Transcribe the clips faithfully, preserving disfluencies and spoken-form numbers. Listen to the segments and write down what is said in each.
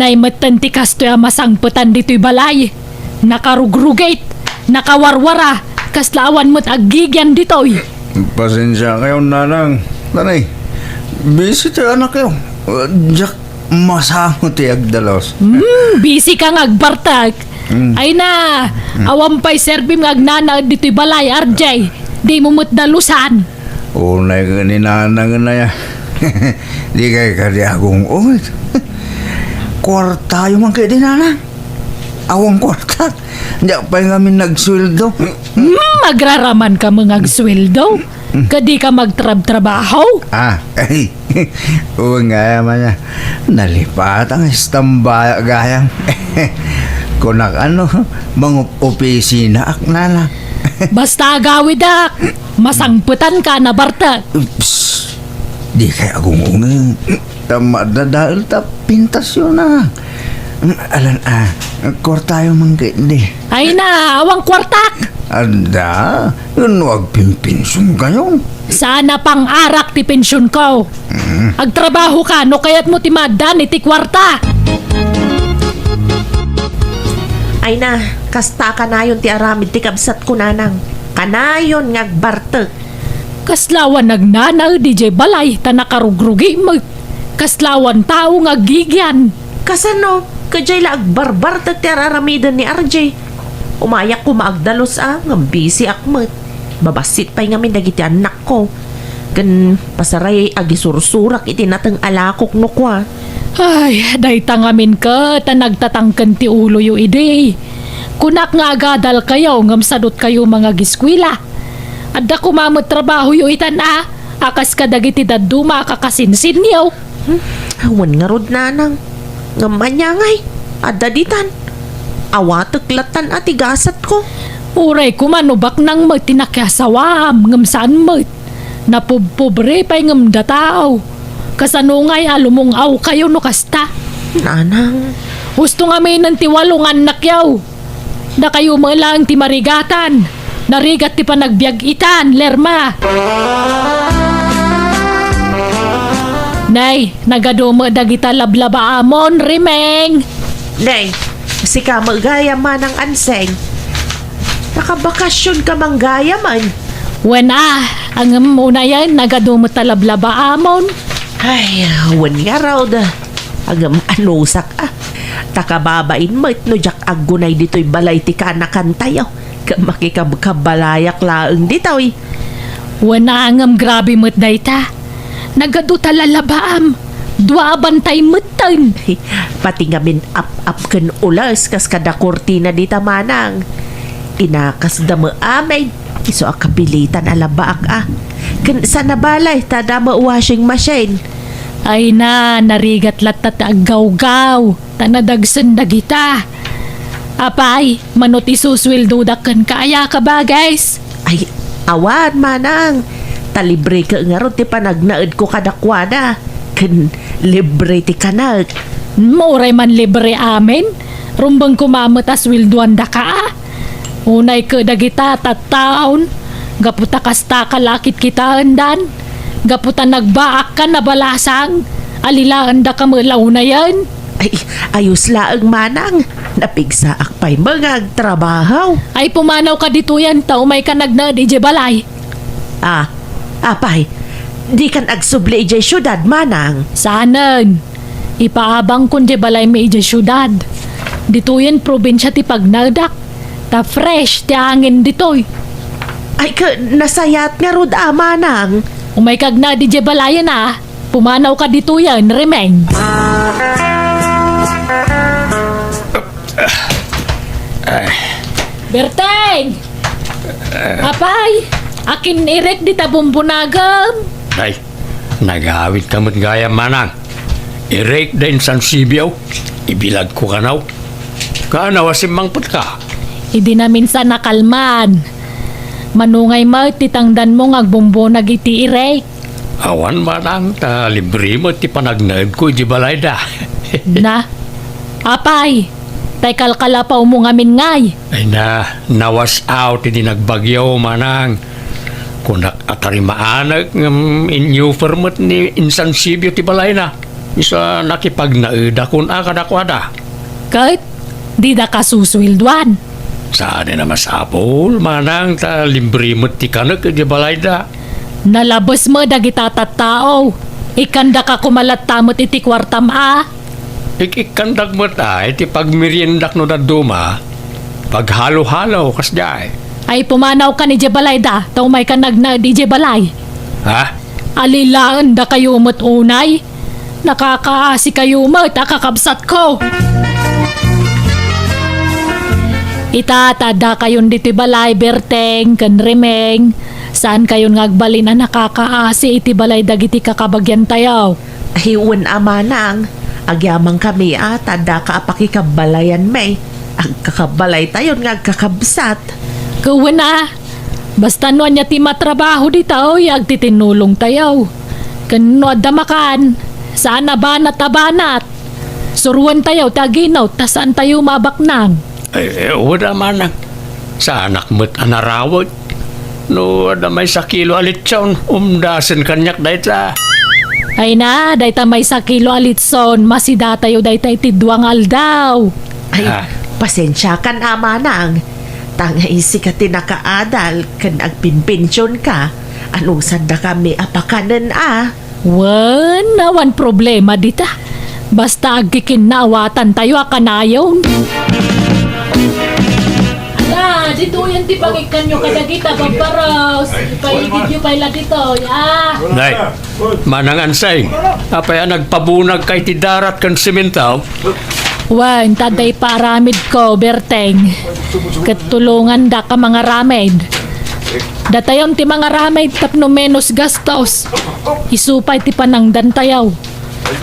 Ay metten ti kastoy a masangpetan ditoy balay. Nakarugrugit, nakawarwara, kasla awan met aggigian ditoy. Pasensiakayon, nanang. Nanay, busy ti anakyo. Diak masango ti agdalos. Hmm, busy ka nga agbartek. Hmm. Ay na, hmm, awan pay serbim nga agnanaed ditoy balay, R J. Dimo met dalusan. Unay ket ni nanang aya. Di kay kadi agung-unget. Kuartayo man kadi, nanang. Awan kuartak. Diak pay ngamin nagsueldo. Hmm, agraraman ka met nga agsueldo? Hmm. Kadi ka magtrabtrabaho? Ah, ay. Wen gayam aya. Nalipatan nga istambaya gayam. Kunak ano, mangup-opisina ak, nanang. Basta agawidak. Masangpetan ka, nabartek. Ups. Di kay agung-unget. Ta madadael ta pintasyo na. Mm, alan, ah, kuartayo man kadi. Ay na, awan kuartak. Adda, no agpinpension kayo. Sana pang-arak ti pension ko. Mm. Agtrabaho ka, no kayat mo ti maaddan iti kuarta. Ay na, kasta kanayon ti aramid ti kabsat ko, nanang. Kanayon nga agbartek. Kasla awan nagnanaed idiay balay ta nakarugrugi met. Kasla awan tao nga aggigian. Kasano? Kadiay la agbarbartek ti ar-aramiden ni R J. Umayak koma agdalus a, ngem busy ak met. Babassit pay ngamin dagiti annakko. Ken pasaray agisursurak iti nateng a lakok no kua. Ay, dayta ngamin ket a nagtatangken ti uloyo idi. Kunak nga agadal kayo ngem sadut kayo mangagiskwela. Adda koma met trabahoyo itan a, a kas kadagiti dadduma a kakasinsinyo. Hmm, awan ngarud, nanang. Ngem ania ngay, adda ditan. Awatek lattan a ti gasatko. Uray koma no baknang met ti nakiasawaam, ngem saan met. Napubpobre pay ngem dataaw. Kasano ngay a lumung-aw kayo no kasta? Nanang. Husto ngaminen ti walo nga annakyo. Dakayo met laeng ti marigatan. Narigat ti panagbiag itan, Lerma. Nay, nagadu met dagita lablabaamon, Rimeng. Nay, sika met gayam, Manang Anseng. Nakabakasion ka man gayam, ay. Wen a, ngem unayen, nagadu met ta lablabaamon. Ay, wen ngarud. Ngem anusak a. Ta kababain met no diak aggunay ditoy balay ti kaanakantayo. Ket makikabkabalayak laeng ditoy. Wen a, ngem grabe met dayta. Nagadu ta lalabaam. Dua a bantay metten. Pati ngamin ap-ap ken ules kas kada kurtina dita, Manang. Inakasda met amin. Isu a kapilitan a labaak a. Ken saan a balay ta adda met washing machine. Ay na, narigat latta ti aggawgaw, ta nadagsen dagita. Apay, mano ti susueldodak kenka aya, kabagis? Ay, awan, Manang. Ta libre ket ngarud ti panagnaedko kadakuada. Ken libre ti kanek. Hmm, uray man libre amin. Rumbeng koma met a sueldoandaka a. Unay ket dagita tattaon, gapu ta kastaka la a kitkitaendan, gapu ta nagbaakkan a balasang, alilaendaka met la unayen. Ay, ayos laeng, Manang. Napigsaak pay met nga agtrabaho. Ay, pumanawka ditoyen ta umayka nagnaed idiay balay. Ah, apay, dikan agsubli idiay siudad, Manang? Saanen. Ipaabangkon diay balaymi idiay siudad. Ditoyen probinsia ti pagnaedak. Ta fresh ti angin ditoy. Ay, ka, nasayaat ngarud a, Manang. Umayka agnaed idiay balayen a. Pumanawka ditoyen, Rimeng. Berteng! Apay, akin-irek dita bumbunagem? Ay, nagawidka met gayam, Manang. Irek da insan Sibio, ibilagko kano. Kano a simmangpetka? Idi naminsan a kalman. Mano ngay met ti tangdanmo nga agbumbunag iti irek? Awan, Manang, ta libre met ti panagnaedko iti balayda. Na, apay, tay kalkalapawmo ngamin ngay? Ay na, nawas-aw ti di nagbagyo, Manang. Kunak a tarimaanek ngem inyuper met ni insan Sibio ti balayna. Isu a nakipagnaedakon a kadakuada. Ket didaka susueldoan. Saan a masapul, manang, ta libre met ti kanek iti balayda. Nalabes met dagita tattao. Ikkandaka koma latta met iti kuartam a. Ik-ikkandak met a iti pagmeriendak no dadduma. Paghalo-halo, kasdiay. Ay, pumanawkan idiay balayda, ta umaykan agnaed idiay balay. Ha? Alilaendakayo met unay. Nakakaasikayo met a kakabsatko. Ita, ta addakayon ditoy balay, Berteng ken Remeng. Saankayon nga agbalin a nakakaasi iti balay dagiti kakabagiantayo. Ay, wen a manang, agyamankami a ta addaka a pakikabbalayanmi. Agkakabbalaytayon nga agkakabsat. Ket wen a, basta no ania ti matrabaho ditoy, agtitinnulongtayo. Ken no adda makan, saan a banat a banat. Suruentayo ti aginut, ta saantayo mabaknang. Ay, eh, wen a manang. Saanak met a narawek. No adda maysa kilo a litson, umdasen kaniak dayta. Ay na, dayta maysa kilo a litson, masidatayo dayta iti dua nga aldaw. Ay, Ah. Pasensiakan a manang. Ta nga isika ti nakaadal ken agpinpensionka, anusaddakami a pakanen a. Wen, awan problema dita. Basta agkikinnawatantayo a kanayon. Ala, ditoyen ti pangikkanyo kadagita babbaros. Ipaigidyo pay la ditoy, ah. Nay, Manang Ansay, apay a nagpabunagka iti darat ken semento? Wen, ta adda ipaaramidko, Berteng. Ket tulongandak a mangaramid. Datayon ti mangaramid tapno menos gastos. Isu pay ti panangdantayo.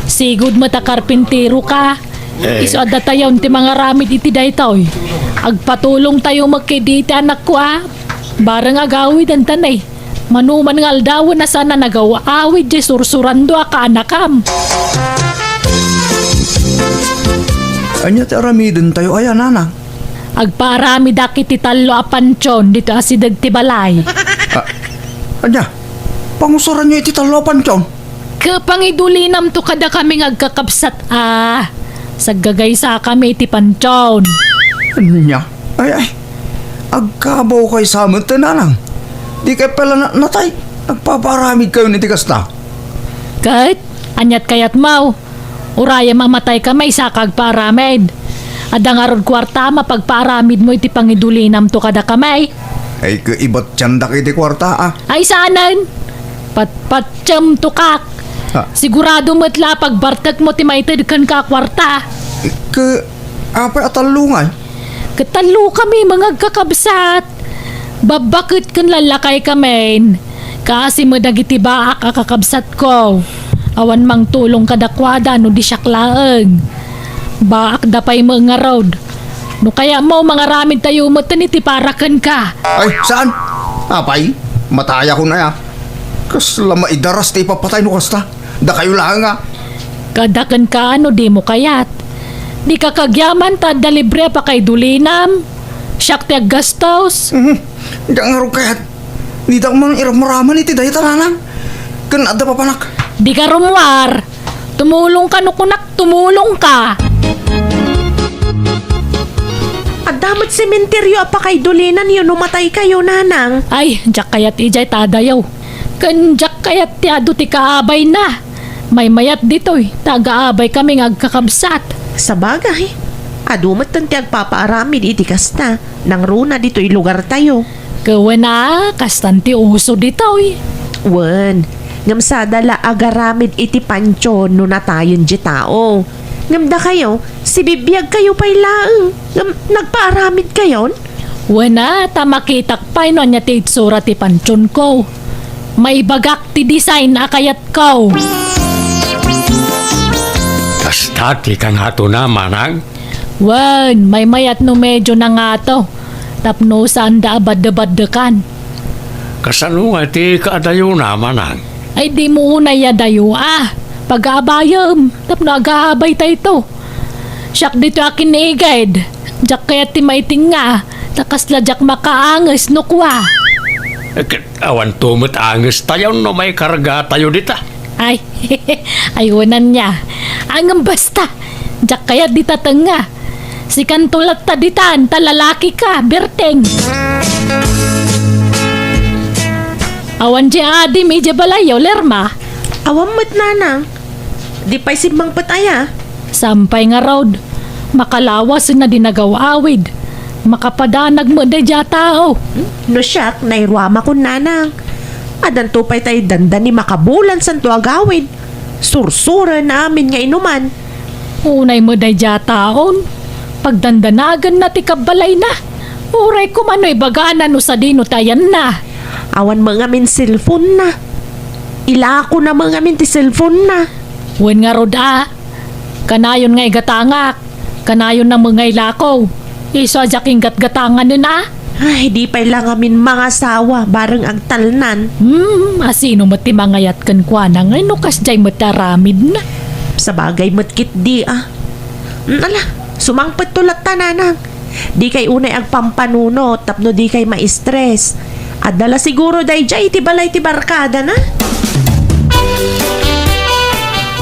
Sigud met a karpinteroka. Eh. Isu a datayon ti mangaramid iti daytoy. Agpatulongtayo met ketdi iti anakko a. Bareng agawidenta ni. Mano man nga aldawen a saan a nagaw-awid diay sursurando a kaanakam. Ania ti aramidentayo aya, nanang? Agpaaramidak iti tallo a pantion ditoy asideg ti balay. Ah, ania? Pangusuranyo iti tallo a pantion? Ket pangidulinamto kadakami nga agkakabsat a. Saggagaysakami iti pantion. Ania? Ay, ay. Agkabawkayo sa met, nanang. Dikay pay la na-, natay. Agpapaaramidkayon iti kasta. Ket, ania't kayatmo? Urayem a matayka maysa ka agpaaramid. Adda ngarud kuarta a mapagpaaramidmo iti pangidulinamto kadakami. Ay, ket ibatiandak iti kuarta, a. Ay, saanen? Patpatiemto kak. Ha? Sigurado met la a pagbartekmo ti maited kenka a kuarta. Ket apay a tallo ngay? Ket tallokami nga agkakabsat. Babbaket ken lallakaykamin. Kaasi met dagiti baak a kakabsatko. Awan mangtulong kadakuada no di siak laeng. Baakda pay met ngarud. No kayatmo, mangaramidtayo metten iti para kenka. Ay, saan? Apay, matayakon aya. Kasla maidaras ti ipapatay no kasta. Dakayo laeng a. Kada kenka no dimo kayat. Dika kagyaman ta adda libre a pakaidulinam. Siak ti aggastos. Mhm. Diak ngarud kayat. Ditak man iramraman iti dayta, nanang. Ken adda papanak. Dika rummuar. Tumulongka no kunak, tumulongka. Adda met sementeryo a pakaidulinanyo no mataykayo, nanang. Ay, diak kayat idiay ta adayo. Ken diak kayat ti adu ti kaabayna. Maymayat ditoy, ta agaabaykami nga agkakabsat. Sabagay, adu metten ti agpapaaramid iti kasta, nangruna ditoy lugartayo. Ket wen a, kastan ti uso ditoy. Wen, ngem sada la agaramid iti pantion no natayen ti tao. Ngem dakayo, sibibiagkayo pay laeng, ngem nagpaaramidkayon? Wen a, ta makitak pay no ania ti itsura ti pantionko. Maibagak ti design a kayatko. Kasta ti kangatona, manang? Wen, maymayat no medio nangato, tapno saanda a baddebaddekan. Kasano nga ti kaadayona, manang? Ay, dimo unay adayo a. Pagaabayem, tapno agaabaytayto. Siak ditoy a kiniged. Diak kayat ti maiting nga, ta kasla diak makaanges no kua. Eh, ket awanto met angestayon no maikargatayo dita. Ay, ay, wen ania. Ngem basta, diak kayat dita tengnga. Sikanto latta ditan, ta lalakika, Berteng. Awan diay adim idiay balayyo, Lerma? Awan met, nanang. Di pay simmangpet aya? Saan pay ngarud. Makalawasenna di nagaw-awid. Makapadanag met daydiay a tao. Hmm? No siak, nairuamakon, nanang. Adanto pay tay dandani makabulan santo agawid. Sursurenna amin nga inuman. Unay met daydiay a taon, pagdandanaganna ti kabbalayna. Uray koma no ibagana no sadino ti ayanna. Awan met ngamin cellphone-na. Ilakona met ngamin ti cellphone-na. Wen ngarud a, kanayon nga igatangak, kanayonna met nga ilako. Isu a diak inggatgatanganen a. Ay, di pay la ngamin mangasawa, bareng agtalnan. Hmm, asino met ti mangayat kenkuana nga no kasdiay met ti aramidna? Sabagay met ketdi a. Hmm, ala, sumangpetto latta, nanang. Dikay unay agpampanunot tapno dikay ma-stress. Adda la siguro daydiay iti balay ti barkadana.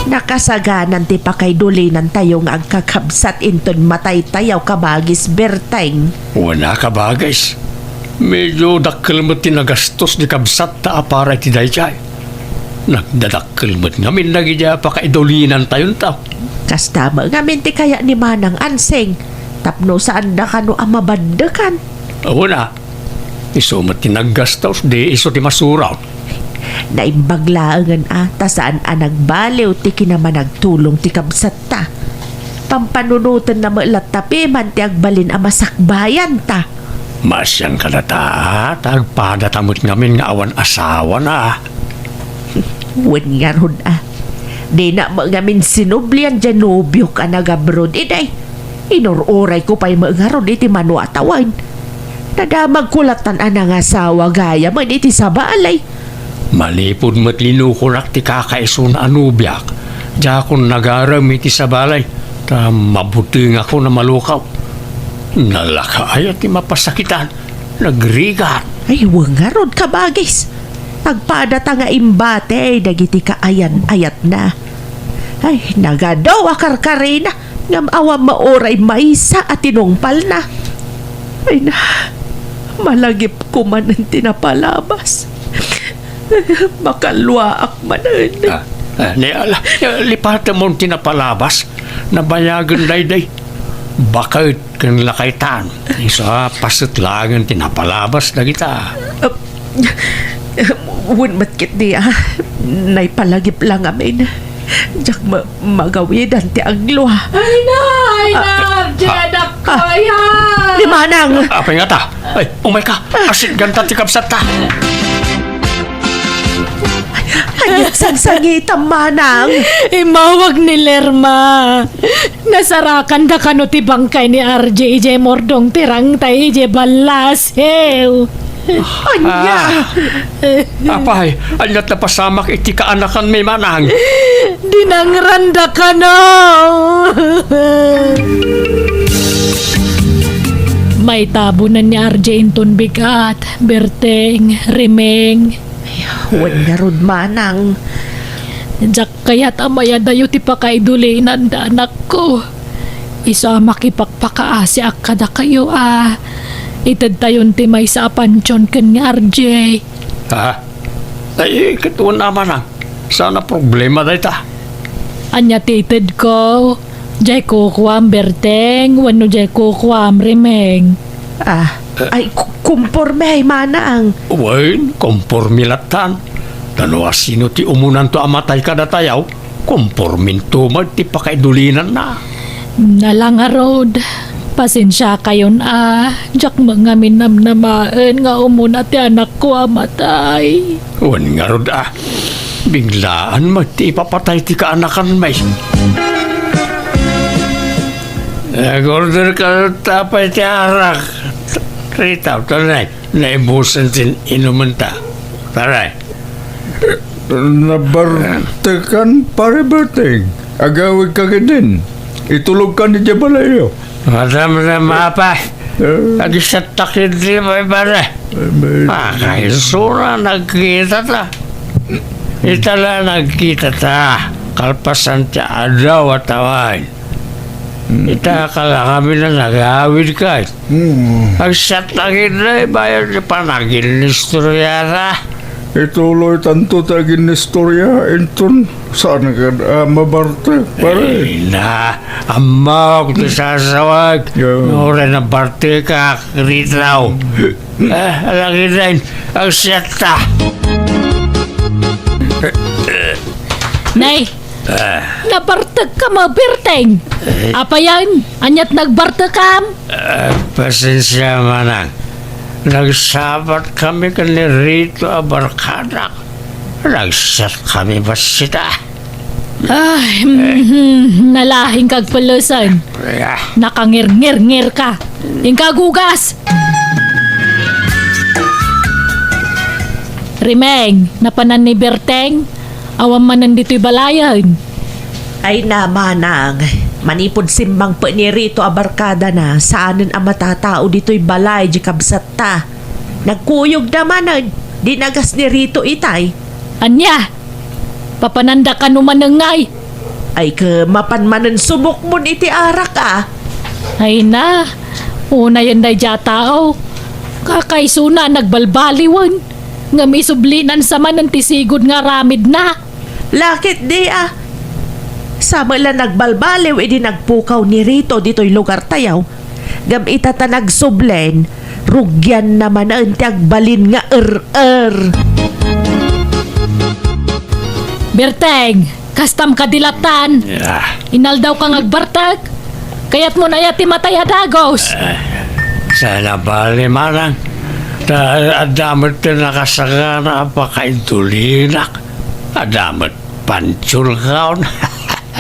Nakasaganan ti pakaidulinantayo nga agkakabsat inton mataytayaw, kabagis Berteng. Wen a, kabagis. Medyo dakkel met ti nagastos ni kabsatta a para iti daydiay. Nagdadakkel met ngamin dagiti a pakaidulinantayonto. Kasta met ngamin ti kayat ni Manang Ansing, tapno saanda kano a mabaddekan. Wen a, isu met ti naggastos, di isu ti masuraw. Naimbag laengen a, ta saan a nagbaliw ti kinamanagtulong ti kabsatta. Pampanunotenna met latta piman ti agbalin a masakbayanta. Maasian kadata, ta agpadata met ngamin nga awan asawana. Wen ngarud a, dina met ngamin sinublian diay nobiok a nagabroad idi. Inur-urayko pay met ngarud iti mano a tawen. Nadamagko lattan a nangasawa gayam iti sabali. Manipud met linukonak ti kakaisuna a nobiak, diakon nagarem iti sabali, ta mabutengakon a malukaw. Nalaka aya ti mapasakitan, nagrigat. Ay, wen ngarud, kabagis. Agpadata nga imbati dagiti kaayan-ayatna. Ay, nagadu a karkarina. Ngem awan met uray maysa a tinungpalna. Ay na, malagipko manen ti napalabas. Makalluaak manen. Ah, ah, ni, ala, lipatemon ti napalabas. Nabayagen daydiay. Baket ken lakaytan. Isu a paset laengen ti napalabas dagita. Ah, wen met ketdi a, naipalagip la ngamin. Diak ma-, magawidan ti aglua. Ay na, ay na, Ah, ah, Arjie, ah, anak ko, ah, ayan. Ni Manang! Apay ngata? Ay, umayka! Asitganta ti kabsatta! Ay, sansangitam, Manang! Immawag ni Lerma. Nasarakanda kano ti bangkay ni Arjie idiay murdong ti rangtay idiay ballasiw. Ania? Ah. Apay, ania't napasamak iti kaanakanmi, Manang? Dinangranda kano. Maitabonan ni Arjie inton bigat, Berteng, Rimeng. Wen ngarud, Manang. Diak kayat a mayadayo ti pakaidulinanda, anakko. Isu a makipakpakaasiak kadakayo a itedtayon ti maysa a pansion ken ni Arjie. Ha? Ay, ket wen a, Manang. Saan a problema dayta? Ania ti itedko? Diay kukuam, Berteng, wenno diay kukuam, Rimeng? Ah, ay, ku-, kumporme, Manang. Wen, kumporme lattan. Ta no asino ti umunanto a matay kadatayo, kumporminto met ti pakaidulinanna. Nala ngarud, pasensiakayon a, diak met ngamin namnamaen nga umuna ti anakko a matay. Wen ngarud a, biglaan met ti ipapatay ti kaanakanmi. Nag-order ka ta pay ti arak. Rita, tunay. Naibusen ti inumenta. Taray. Nabartekan, Pare Berteng. Agawidka ketdin. Itulogkan idiay balayyo. Madamdama, Apay. Eh. Agisat ta ketdi, pay, pare. Eh, may- Ah, kaisura, nagkita ta. Ita la nagkitata, kalpasan ti adaw a tawen. Ita kalakami na nagawid kay. Hmm. Agsiat na gid la bayad ti panagin-istorya ta. Ituloy tanto ti agin-istorya, inton saan ka, ah, mabartek, pare? Ay na, amok ti sasawag. Yeah. Nuray nabartek ka, ritaw. Ah, alagiden, agsiatta. Nay, ah, nabartek ka, Berteng. Eh. Apayan, aniat nagbartekam? Ah, pasensia, manang. Nagsabat kami ken ni Rito a barkadak. Nagsiat kami bassit. Ay, mhm, nalaing kagpelesan. Ah. Nakangirngirngir ka. Inka agugas. Rimeng, napanan ni Berteng? Awan manen ditoy balayen. Ay na, manang, manipud simmangpet ni Rito a barkadana, saanen a matatao ditoy balay di kabsatta. Nagkuyogda manen, di nagas ni Rito itay. Ania? Papananda kano manen ngay? Ay, ket mapan manen sumukmon iti arak, a. Ay na, unayen daydiay a tao. Kakaisuna a nagbalbaliwen, ngem isublinan sa manen ti sigud nga aramidna. Lakit di, a. Sa met la nagbalbaliw idi nagpukaw ni Rito ditoy lugartayo. Ngem ita ta nagsublen, rugianna manen ti agbalin nga er-er. Berteng, kastam kadi lattan? Ah. Inaldaw ka nga agbartek? Kayatmo aya ti matay a dagus? Ah, saan a bali, manang. Ta adda met ti nakasagana a pakaidulinaak. Adda met pantiolkaon.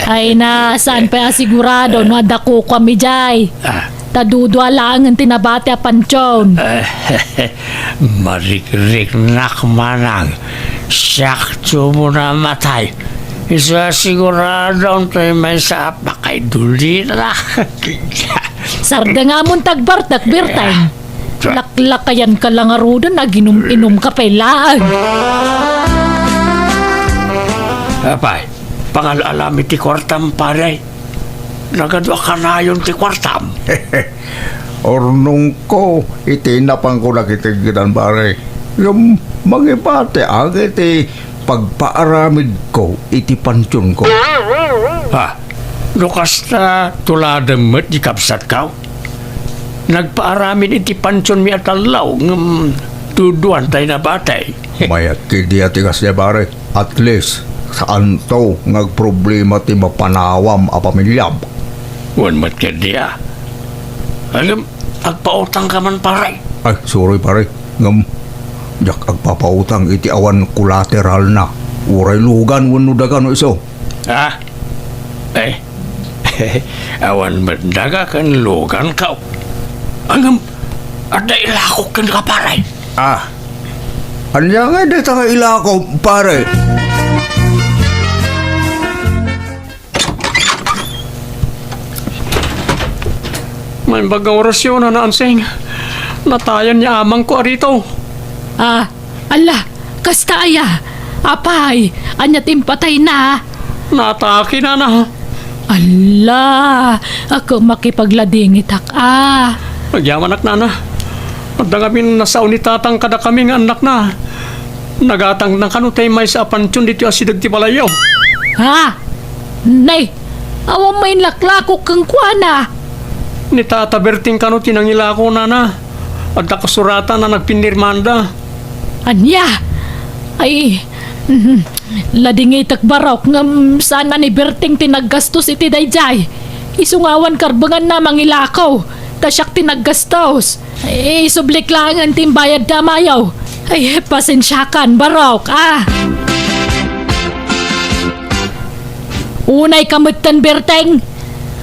Ay na, saan pay a sigurado no adda kukuam idiay? Ah. Ta dudua laengen ti nabati a pantion. Eh, marikriknak manang. Siak ti umuna a matay. Isu a sigurado toy maysa a pakaidulina. Sardengamon ti agbartek, Berteng. Eh, sa- Laklakayan ka la ngaruden, aginum-inum ka pay laeng. Apay, pangal-alam iti kuartam, pare. Nagadua kanayon ti kuartam. Urnongko iti napanko dagiti gidan, pare. Ngem mangibatiak iti pagpaaramidko iti pantionko. Ha? No kasta, tuladem met di kabsatko. Nagpaaramid iti pantionmi a tallo, ngem duduan tay nabati. Mayat ketdi a ti kasdiay, pare. At least, saanto nga agproblema ti mapanawam a pamiliam. Wen met ketdi a. Ngem, agpautang ka man, pare. Ay, sorry, pare. Ngem, diak agpapautang iti awan kolateralna. Uray lugan wenno daga no isu. Ah? Eh, awan met daga ken luganko. Ngem, adda ilakok kenka, pare. Ah, ania ngay dayta nga ilako, pare? Naimbag nga orasyon, Nana Ansing. Natayan ni amangko a Rito. Ah, ala, kasta aya? Apay, ania ti impatayna? Naatake, Nana. Ala, ako makipagladingitak, a. Agyamanak, Nana. Adda ngamin nasao ni Tatang kadakami nga annakna. Nagatangna kano tay maysa a pantion ditoy asideg ti balayyo. Ha? Nay, awan main laklakok kenkuana. Ni Tata Berting kano ti nangilako, Nana. Adda kasuratan a nagpinirmanda. Ania? Ay, mhm. Ladingitek, barok, ngem saan a ni Berting ti naggastos iti daydiay. Isu nga awan karbenganna a mangilako, ta siak ti naggastos. Ay, isublik laengen ti imbayadda a mayo. Ay, pasensiakan, barok, a. Unayka metten, Berteng.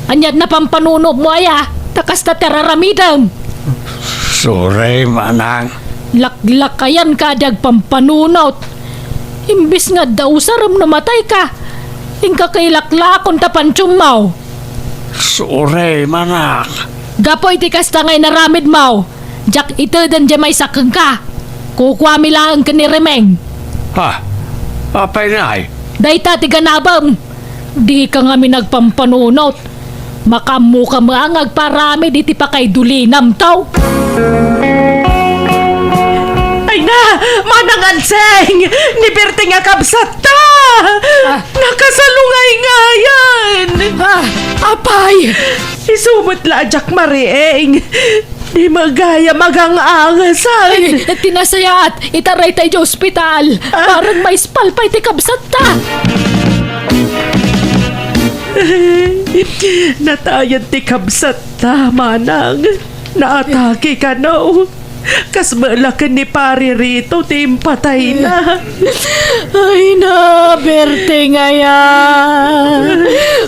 Ania ti napampanunomo aya? Ta kasta ti ar-aramidem. Sorry, manang. Laklakayanka a di agpampanunot. Imbes nga adda usarem no matayka, inka kay laklakon ta pantionmo. Sorry, manang. Gapu iti kasta nga inaramidmo, diak iteden diay maysa kenka. Kukuami laeng ken ni Remeng. Ha? Apay, Nay? Dayta ti ganabem. Dika ngamin agpampanunot. Makaammoka met nga agparamid iti pakaidulinam, taw. Ay na, Manang Ansing! Ni Berting a kabsatta! Ah. Nakasalungayngayan! Ah, apay! Isu met la a diak mariing. Di met gayam agang-angasan. Ay, ti nasayaat, itarayta idiay ospital. Ah. Para maispalpay ti kabsatta. Natayen ti kabsatta, Manang. Naatake kano. Kas met la ken ni Pari Rito ti impatayna. Ay na, Berting aya.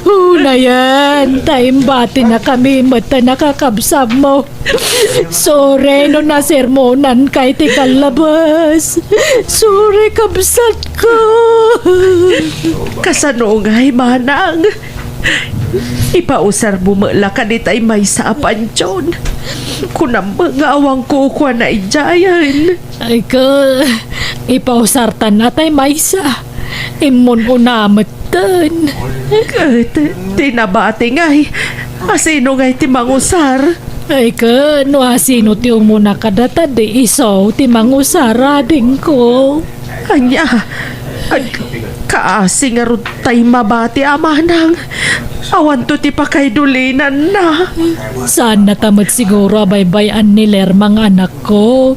Unayen, ta imbatinakami met ta nakakabsatmo. Sorry no nasermonanka iti kallabas. Sorry, kabsatko. Kasano ngay, Manang? Ipausarmo met la kaditay maysa a pantion. Kunam met nga awan kukuana idiayen. Ay, ka, ipausartan atay maysa. Immun-una metten. Ket ti nabati ngay, asino ngay ti mangusar? Ay, ka, no asino ti umuna kadata, di isu ti mangusar, adingko. Ania, ag-, kaasi ngarud tay mabati a Manang. Awanto ti pakaidulinanna. Saannata met siguro a baybay-an ni Lerma nga anakko.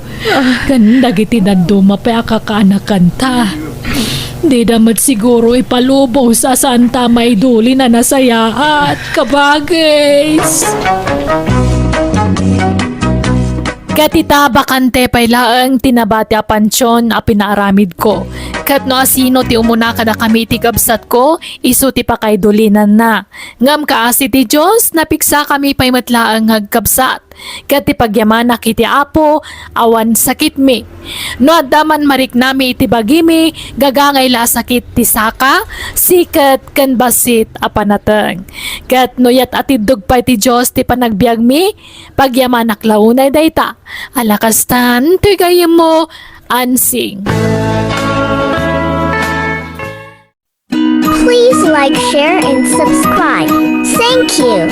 Ken dagiti dadduma pay a kakaanakanta. Dida met siguro ipalubos a saanta a maidulin a nasayaat, kabagis. Ket ita, bakante pay laeng ti nabati a pantion a pinaaramidko. Ket no asino ti umuna kadakami iti kabsatko, isu ti pakaidulinanna. Ngem kaasi ti Dios, napigsakami pay met laeng nga agkabsat. Ket ti pagyamanak iti Apo, awan sakitmi. No adda man mariknami iti bagimi, gagangay la a sakit ti saka, siket, ken bassit a panateng. Ket no yat atiddog pay ti Dios ti panagbiagmi, pagyamanak la unay dayta. Ala kastan, ti gayyemmo, Ansing. Please like, share, and subscribe. Thank you.